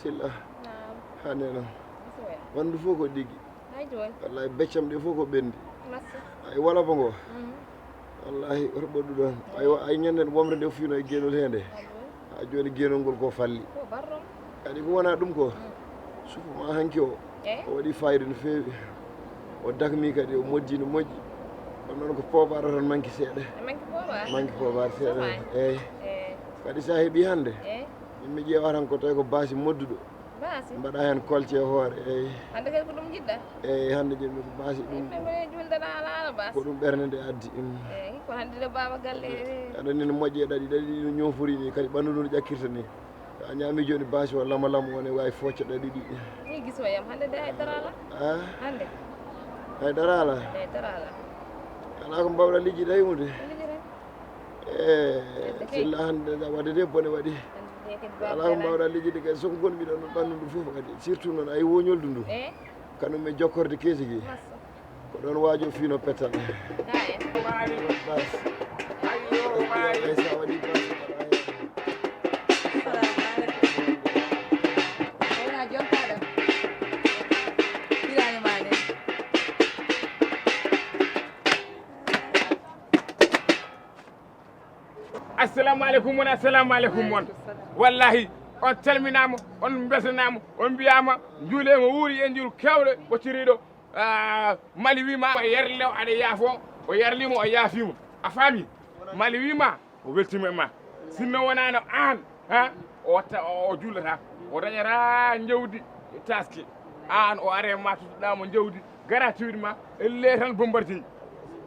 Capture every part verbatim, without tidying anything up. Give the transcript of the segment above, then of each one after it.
Alhamdulillah. Naam. Hannde noon. Bismillah. Wanndu fof ko ɗiggi. Hay jooni. Wallahi beccam ɗe fof ko ɓenndi. Merci. Ay wala bo ngo. Mhm. Wallahi oto ɓoɗɗu ɗoon. Ay wa-, ay ñande womre nde fiino e geenol hee nde. Hay jooni. Haa jooni geenol ngol ko falli. Ko barɗo. Kadi ko wona ɗum ko. Mm. Suufu ma hanki o. Eh? O waɗi fayida no feewi. O dakmi kadi o moddi no moƴƴi. Kono noon ko poobaɗo tan manki seeɗa. E manki poobaɗo? Manki poobaɗo seeɗa. Sofani. Eeyi. Eh. Kadi sa heɓi hannde. Eh. Min mi ƴeewa tan ko tawi ko baasi modduɗo. Baasi? Mbaɗa heen kolce e hoore, eeyi. Hannde kadi ko ɗum njiɗɗa? Eeyi, hannde njiɗmi ko baasi ɗum. Yimɓe mbaɗe julde na ala ala baasi. Ko ɗum ɓernde nde addi, mm. Eeyi, ko hannde nde baaba galle, eeyi. Aɗa ni no moƴƴi e ɗaɗi, ɗaɗi ɗi no ñoofori ni, kadi ɓanndu ndu no ƴakkirta ni. A ñaami jooni baasi o lama lama o ne waawi focce ɗaɗi ɗi. Ni gisoyam, hannde nde hay dara ala. Ah? Hannde. Hay dara ala? Hay dara ala. Alaa ko mbawɗa lijji ɗay hunde. Lijji ɗay. Eh, silla hannde da wadde de bone waɗi. Alaa ko mbawɗa lijjide kay, soko gonmi ɗo no ɓanndu ndu fof kadi. Surtout noon ay woñoldu ndu. Eh? Kanum e jokkorde keesi ki. Ko ɗoon waajo fiino pettal. Bas. Ay sa waɗi bas. Salamu aleykum. Wona jontaɗo. Hirani ma ne. Assalamu aleykum mon, assalamu aleykum mon. Wallahi, on calminaama, on mbeltanaama, on mbiyaama njuuleema wuuri e njuul keewɗo ɓocciriiɗo. Ah, Mali wiima o yarli o aɗa yaafo, o yarliima o yaafiima. A faami? Mali wiima o weltiima e ma. Sinno wonaano aan, ha, o watta, o, o juulata, o dañata njawdi taski. Aan o are ma tottuɗaamo njawdi gratuitement, elle tan bombardier.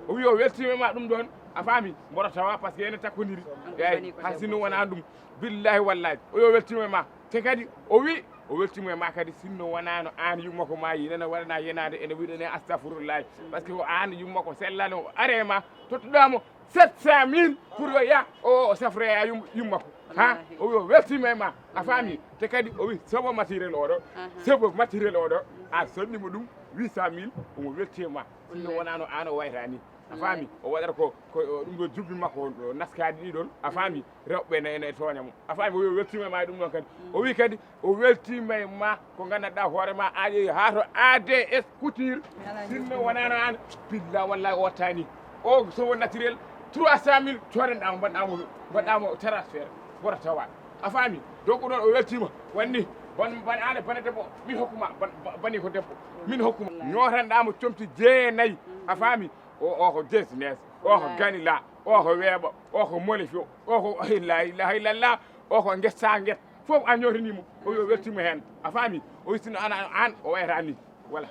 O wi o weltiima e ma ɗum ɗoon, a faami? Mboɗo tawa parce que ene takkodiri. Eeyi, hay sinno wonaano ɗum. Billahi wallahi. O wi o weltiima e ma. Te kadi o wi o weltiima e ma kadi sinno wonaano aan yumma ko ma yinana waɗana yenaade ene wiɗane astafurullah. Parce que ko aan yumma ko sellano o are e ma tottuɗaamo sept cent mille pour yo ya o, o safroya yum-, yumma ko. Ha? O wi o weltiima e ma. A faami? Te kadi o wi sobo matériel oɗo. Sobo matériel oɗo. A sonnimo ɗum huit cent mille omo welti e ma. Sinno wonaano aan o wayata ni. A faami? O waɗata ko, ko, o, ɗum ɗo jubbi makko o, o naskaade ɗiɗon. A faami? Rewɓe ne, ne tooña mo. A faami? O wi o weltiima e ma e ɗum ɗon kadi. O wi kadi o weltiima e ma ko nganndanɗaa hoore ma a yehi haa to A D S Couture. Sinno wonaano aan, billa wallahi o wattaani. O sobo naturel trois cent mille coodanɗaa mo, mbaɗɗaa mo, mbaɗɗaa mo transfert, woto tawa. A faami? Donc ɗoon o weltiima. Wanni, ban, ban aane bane debbo, min hokkuma, ban, ba-, bani ko debbo, min hokkuma. Ñootanɗaa mo comci jeenayi. A faami? O, o ko jesnes, o ko ganila, o ko weeɓa, o ko molefio, o ko la ilaha illallah, o ko ngesa nget. Fof a ñootanii mo, o wi o weltiima heen. A faami? O wi sinno aan, aan, aan, o wayata ni. Voilà.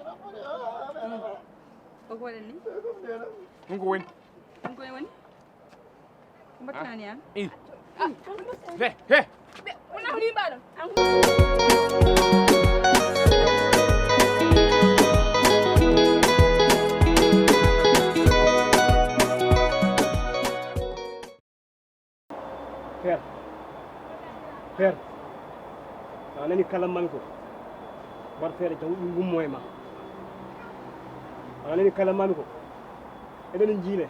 Ko ko waɗen ni? Ɗum ko woni. Ɗum ko woni? Ko mbaɗtaani aan? He, he. Père, père, a nani kalammaami ko? Mbaɗ feere jawɗi ngummo e ma. A nani kalammaami ko? Eɗen njiile.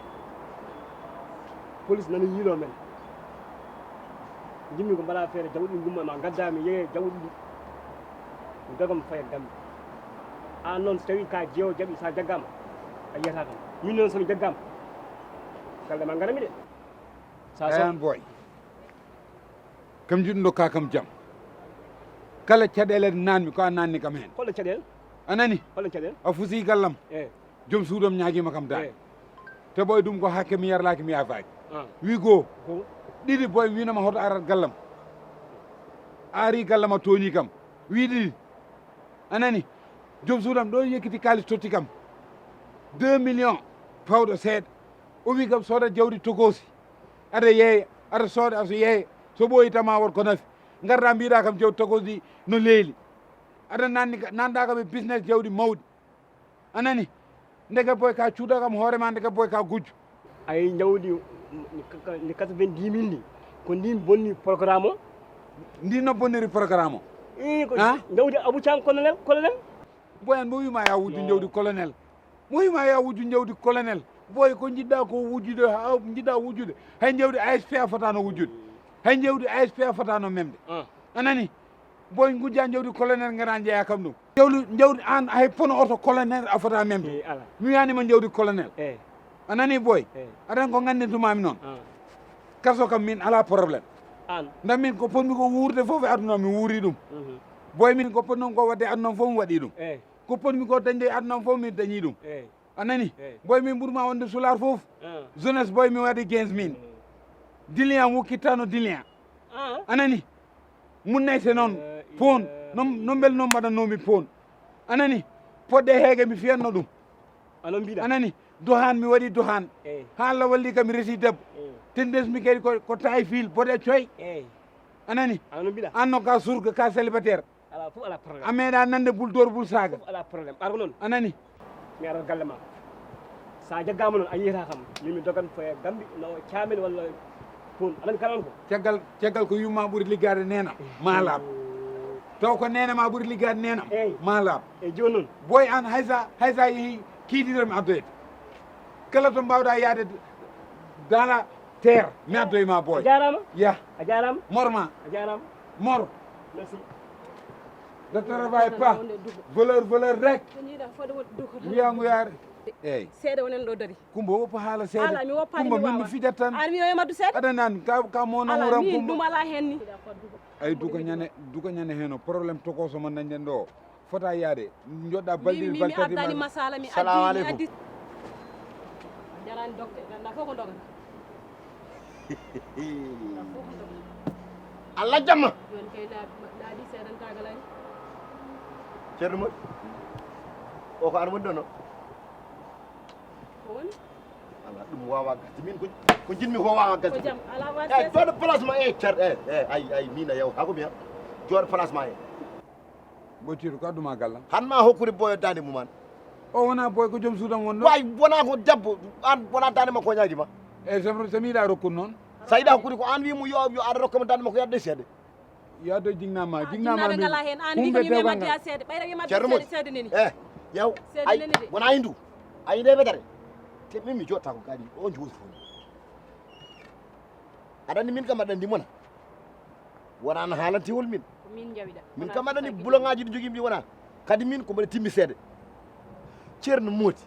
Police nani yiilo men. Njimmi ko mbaɗa feere jawɗi ngummo e ma, ngadda mi yeeye jawɗi ɗi. Mi doga mi faya Gambi. An noon so tawi ka jeewo jaɓi, sa jaggama a yiyata kam. Min noon somi jaggama galle ma ngarami de. Sa so. Ayan boy. Kam jiɗu dokka kam jam. Kala caɗeele ɗe nanmi ko a nanni kam hen. Hol caɗeele? A nani? Hol caɗeele? A fusi gallam. Eh. Joom suudam ñaagima kam dal. Eh. Te boy ɗum ko hakke mi yarlaki mi yafaaki. Ah. Wi goo. Goo. Ɗiɗi boy winama hoto arat gallam. A ari gallam a tooñi kam. Wi ɗiɗi. A nani? Joom suudam ɗo yekkiti kaalis totti kam. Deux millions pawɗo seeɗa. O wi kam sooda jawdi tokosi. Aɗa yeeya, aɗa sooda, aɗa yeeya. So ɓooyi tama won ko nafi. Ngarda mbiɗa kam jawdi tokosi ɗi no leeli. Aɗa nanni ka, nanɗa kam e business jawdi mawɗi. A nani? Ndeke boy ka cuuda kam hoore ma, ndeke boy ka gujjo. Ay jawdi ni quatre-vingt-dix mille ni ko ndin bonni programme o. Ndi no bonniri programme o? Ii ko jawdi Abou Thiam colonel, colonel. Boyan mo wima ya wujju jawdi colonel. Mo wima ya wujju jawdi colonel. Boy ko jiɗɗa ko wujjude, ha jiɗɗa wujjude. Hay jawdi A S P a fotano wujjude. Hay jawdi A S P a fotano memde. A nani? Boy, ngujja jawdi colonel, ngara jeeya kam ɗum. Jawdi, jawdi an hay pono oto colonel a fota memde. Eh, ala. Mi wiyanima jawdi colonel. Eh. A nani boy? Eh. Aɗan ko gandintumami noon. Ah. Kaso kam min ala problème. An. Nda min ko ponmi ko wuurde fof e aduna mi wuuri ɗum. Mhm. Boy, min ko ponmi ko wadde aduna fof mi waɗi ɗum. Eh. Ko ponmi ko dañde e aduna fof mi dañi ɗum. Eh. A nani? Eh. Boy, min ɓurma wonde sulaar fof. Ah. Jeunesse boy, mi waɗi quinze mille. Eh. Dilian wokkittano dilian. Ah. A nani? Munnayte noon. Eh, poon. Eh. Non, non mbel noon mbaɗannomi poon. A nani? Podde heege mi fiyanno ɗum. Anon mbiɗa. A nani? Dohan mi waɗi dohan. Eh. Ha Allah walli kam mi resi debbo. Eh. Tendance mi kadi ko, ko tawi fil bode coy. Eh. A nani? Anon mbiɗa. An no ka surga ka célibataire. Ala fof ala problème. A meeɗa nande bul dor bul saga. Fof ala problème. Ar ko noon. A nani? Mi ara galle ma. Sa jaggama noon a yiyata kam. Min mi dogan foye gambi no camen walla toon. Anan kalan ko. Caggal, caggal ko yumma ɓuri liggade nenam. Ma laaɓ. Taw ko nenama ɓuri liggade nenam. Eyyi. Ma laaɓ. E joni noon. Boy an haysa, haysa yeehi kiidiɗo mi addoyta. Kala to mbawɗa yaade dans la terre. Mi addoy ma boy. A jarama. Ya. A jarama. Morma. A jarama. Mor. Merci. Ne travaille pas. Voleur, voleur rek. Wiyango yaare. Eyyi. Seeɗa wonen ɗo dari. Kumba woppa haala seeɗa. Ala, mi woppani. Kumba mi min mi wawa. Fijat tan. An mi yo maddu seeɗa. Aɗa nan ka, ka mono. Ala, wuran min kumba. Ɗum ala hen ni. Ay duka ñane, duka ñane heno problème tokoso mo dañɗen ɗo. Fota yaade. Joɗɗa balɗe, mi, mi, mi balɗe tati addani ma. Masala, mi. Salamu addi, mi aleykum. Addi. Jarani dokte, na fof ko dogata. Allah jamma. Joni kay laaɓi, laaɓi seeɗan tagal ari. Ceerno Mody. O ko an woni ɗo no? Ko woni? Ala ɗum wawa gasde. Min ko, ko jinmi ko wawa gasde. Ko jam, ala wa. Eh, seeɗa. Jooɗo place ma, eh, cer, eh, eh, ay, ay, mina yaw. Hako mi ha. Jooɗo place ma, eh. Botiiɗo ko adduma gallam. Han ma hokkuri boyo dande mum an. O wona boy ko joom suudam wonno. Way wona ko debbo an wona dande makko ñaagi ma. Eyyi, so, so mi yiɗa rokkude noon. Sa yiɗa hokkude ko an wi mo yo, yo aɗa rokka mo dande makko yadde seede. Yadde jignama, ah, jignama. Jignama min. Ngala hen an wi ko mi memati ya seede. Ɓayra wi mati seede neni. Eh, yaw. Seede neni de. Wona hindu. Ay nde bedare. Te min mi jotta ko kadi o juuti fo. Aɗa anndi min kam aɗa anndi mona. Wona an haalantewol min. Ko min njawiɗa. Min kam aɗa anndi bulongaaji ɗi njogimi ɗi wona. Kadi min ko mbaɗa timmi seede. Ceerno Moodi.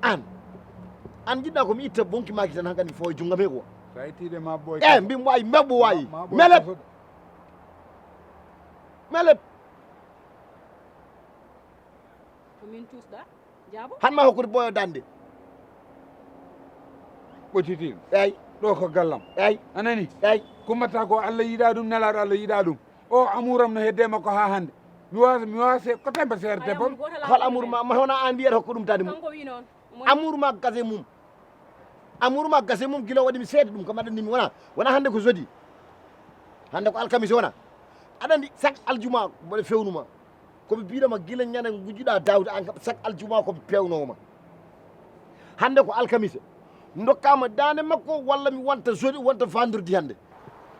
An. An njiɗɗa ko mi itta bonki maaki tan hankadi mi fawa e junngam he ko. Sa ittiɗe ma ɓooy. Eh, mbimi wawi mebbo wawi. Ma, ma ɓooy. Meleb. Kaso. Meleb. Ko min cuusɗa. Jaabo. Han ma hokkude boyo dande. Ɓotitin. Eyyi. Ɗo ko gallam. Eyyi. A nani? Eyyi. Kummata ko Allah yiɗa ɗum, nelaɗo Allah yiɗa ɗum. O amuram no hedde makko ha hande. Mi wasa, mi wasa ko tempa seere debbo. Hol amur ma, ma hona an mbiyata hokku ɗum dande mum. Kanko wi noon. Amur ma gase mum. Amur ma gase mum gila waɗi mi seede ɗum kam aɗa anndi mi wona. Wona hande ko jeudi. Hande ko alkamisa wona. Aɗa anndi sak aljuma mboɗo fewnuma. Ko mi mbiɗoma gila ñande ngujjuɗa Daawda an kam chaque aljuma ko mi pewnowoma. Hande ko alkamisa. Dokkama dande makko walla mi wonta jeudi wonta vendredi hande.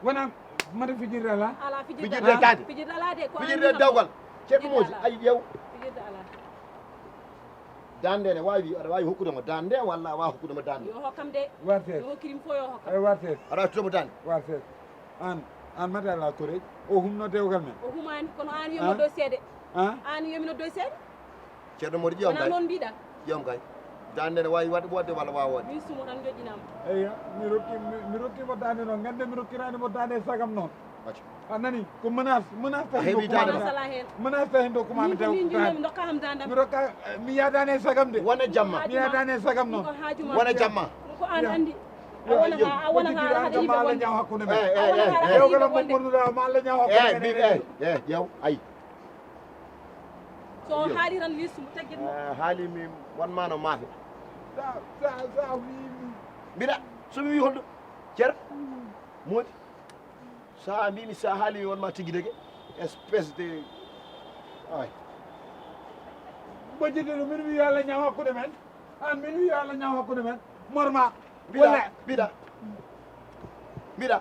Wona mata fijirde ala? Ala fijirde. Fijirde ala. Tade. Fijirde ala de ko fijirde dewgal. Ceerno Moodi ay yew. Fijirde ala. Dande ne wawi aɗa wawi hokkude mo dande walla a wawa hokkude mo dande. Yo hokkam de. Warte. Yo hokkirim fo yo hokkam. Ay warte. Aɗa wawi hokkude mo dande. Warte. An, an mata ala koreji. O humno dewgal men. O humani, kono an wiyomo doy seede. An? An wiyomi no doy seede. Ceerno Moodi ƴeewam kay. Wona noon mbiɗa. Ƴeewam kay. Dande ne wawi waɗde ɓoɗde walla wawa waɗde. Min sumo tan joƴƴinama. Eyya, mi rokki, mi, mi rokkimo dande noon. Gande mi rokkirani mo dande e sagam noon. Acca. A nani? Ko menace, menace tawi ko menace ala hen. Menace tawi ko min ko min jinnomi dokka ham dandam. Mi rokka, eh, mi yadani e sagam de. Wona jamma. Mi yadani e sagam noon. Ko haaju ma. Wona jamma. Ko an andi. A wona ha, a wona ha haɗa yimɓe wonde. Eh, eh, eh, eh. Dewgal am mo ɓurnuɗa ma Allah ñaw hakkunde men e rewɓe. Eh, eh, yaw, ay. So haali tan listu mo teggit mo. Eh, haali mi wonma no maafe. Sa, sa, sa wi mi. Mbiɗa, so mi wi holɗo? Ceer? Moodi. Sa mbimi sa haali mi wonma tigi dege. Espèce de, ay. Ɓojjitde ɗum, min wi yo Allah ñaw hakkunde men. An min wi yo Allah ñaw hakkunde men. Morma. Mbiɗa, mbiɗa. Mbiɗa.